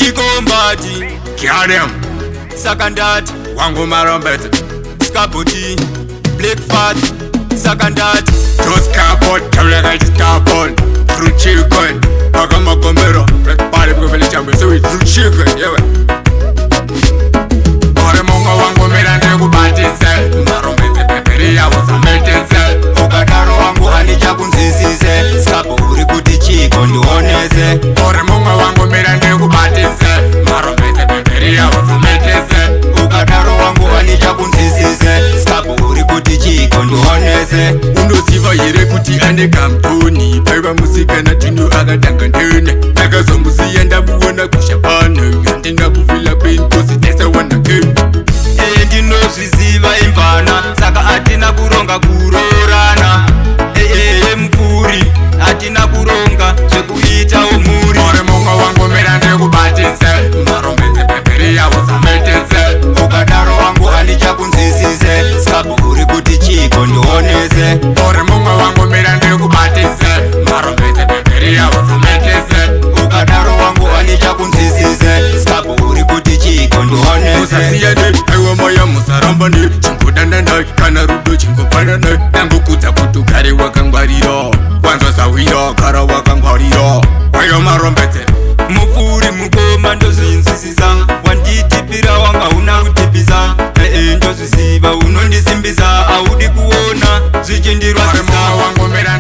Chikombati. Kiadem. Saka ndati. Wangu marombete. Skaboti. Black fat. Saka ndati. Just cardboard, kabla cardboard. Through chicken. Pakamakombero. Pari kuvele chambe. So through chicken, yeah. Uri mumwe wangu, mira ndikubatise. Marombetse peperi yavo sametese. Ukadaro wangu handichakunzwisise. Skabo, uri kuti chiko? Ndionese. Uri mumwe wangu, mira ndikubatise. Marombetse peperi yavo sametese. Ukadaro wangu handichakunzwisise. Skabo, uri kuti chiko? Ndionese. Unoziva here kuti ane kamtoni? Paiva musikana Tino akatanga ndene. Ndakazomusiya ndamuona kushapane. Handina kufila pain 'cause taisawana game. Ee, ndinozviziva imvana. Saka hatina kuronga kuroorana. Ee, mupfuri, hatina kuronga zvekuitawo mhuri. Uri mumwe wangu, mira ndikubatise. Marombetse peperi yavo sametese. Ukadaro wangu handichakunzwisise. Skabo, uri kuti chiko? Ndionese. Uri mumwe wangu, mira ndikubatise. Marombetse peperi yavo sametese. Ukadaro wangu handichakunzwisise. Skabo, uri kuti chiko? Ndionese. Musasiyane, aiwa maya, musarambane. Chingodanana, kana rudo chingopanana. Ndangokudza kuti ugare wakangwarira. Wanzwa sawira, gara wakangwarira. Wayo marombetse. Mupfuri mukoma, ndozvinzwisisa. Wanditipira wanga una kutipisa. Ee, ndozvisiva, unondisimbisa. Haudi kuona Uri zvichindirwadzisa. mumwe wangu, mira.